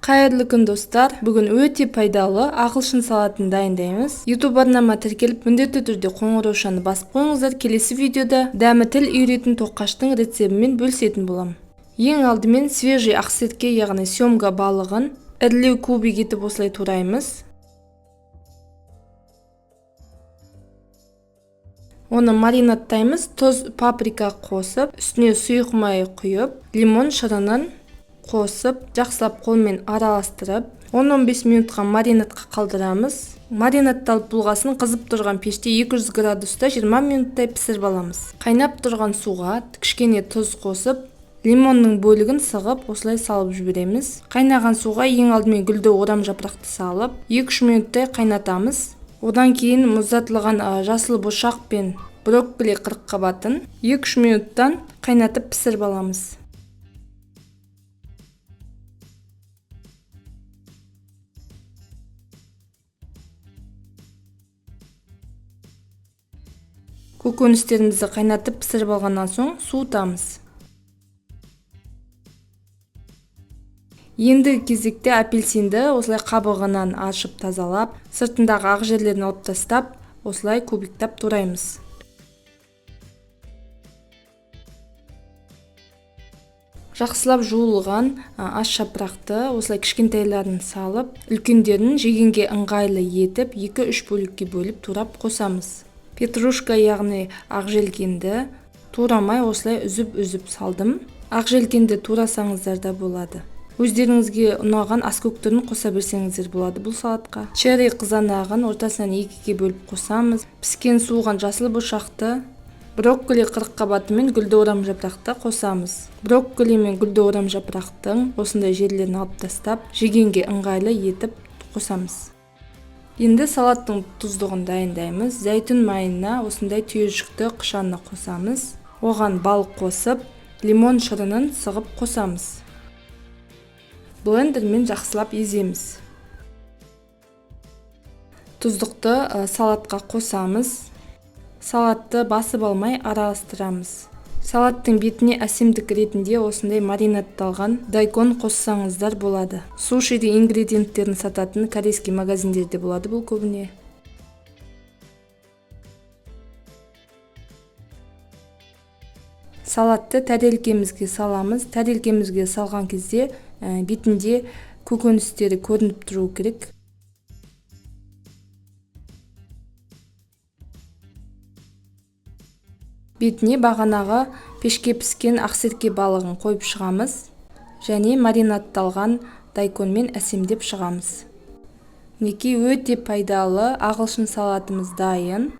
Қайырлы күн, достар! Бүгін өте пайдалы ағылшын салатын дайындаймыз. YouTube арнама тіркеліп, міндетті түрде қоңыраушаны басып қойыңыздар. Келесі видеода дәмі тіл үйіретін тоқаштың рецебімен бөлісетін боламын. Ең алдымен свежий ақсерке, яғни семга балығын ірілеу кубик етіп осылай тураймыз. Оны маринадтаймыз: тұз, паприка қосып, үстіне сұйық май құйып, лимон шырынын қосып, жақсылап қолмен араластырып, 10-15 минутқа маринадқа қалдырамыз. Маринадталып болғасын, қызып тұрған пеште 200 градуста 20 минуттай пісіріп аламыз. Қайнап тұрған суға кішкене тұз қосып, лимонның бөлігін сығып, осылай салып жібереміз. Қайнаған суға ең алдымен гүлді орам жапырақты салып, 2-3 минуттай қайнатамыз. Одан кейін мұздатылған жасыл бұршақ пен брокколи қырыққабатын 2-3 минуттан қайнатып, пісіріп аламыз. Көкөністерімізді қайнатып, пісіріп алғаннан соң суытамыз. Ендігі кезекте апельсинді осылай қабығынан аршып, тазалап, сыртындағы ақ жерлерін алып тастап, осылай кубиктап тураймыз. Жақсылап жуылған ас жапырақты осылай кішкентайларын салып, үлкендерін жегенге ыңғайлы етіп, 2-3 бөлікке бөліп турап қосамыз. Петрушка, яғни ақжелкенді турамай, осылай үзіп-үзіп салдым. Ақжелкенді турасаңыздар да болады, өздеріңізге ұнаған аскөк түрін қоса берсеңіздер болады бұл салатқа. Черри қызанағын ортасынан екіге бөліп қосамыз. Піскен, суыған жасыл бұршақты, брокколи қырыққабаты мен гүлді орам жапырақты қосамыз. Брокколи мен гүлді орам жапырақтың осындай жерлерін алып тастап, жегенге ыңғайлы етіп қосамыз. Енді салаттың тұздығын дайындаймыз. Зәйтүн майына осындай түйіршікті қышаны қосамыз. Оған бал қосып, лимон шырынын сығып қосамыз. Блендермен жақсылап еземіз. Тұздықты салатқа қосамыз. Салатты басып алмай араластырамыз. Салаттың бетіне әсемдік ретінде осындай маринадталған дайкон қоссаңыздар болады. Сушидің ингредиенттерін сататын корейский магазиндерде болады бұл көбіне. Салатты тәрелкемізге саламыз. Тәрелкемізге салған кезде бетінде көкөністері көрініп тұру керек. Бетіне бағанағы пешке піскен ақсерке балығын қойып шығамыз және маринадталған дайконмен әсемдеп шығамыз. Мінекей, өте пайдалы ағылшын салатымыз дайын.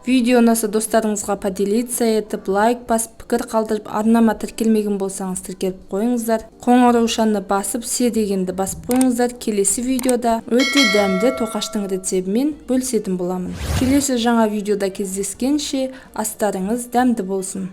Видео ұнаса, достарыңызға поделиться етіп, лайк басып, пікір қалдырып, арнама тіркелмеген болсаңыз, тіркеліп қойыңыздар. Қоңыраушаны басып, все дегенді басып қойыңыздар. Келесі видеода өте дәмді тоқаштың рецебімен бөлісетін боламын. Келесі жаңа видеода кездескенше, астарыңыз дәмді болсын!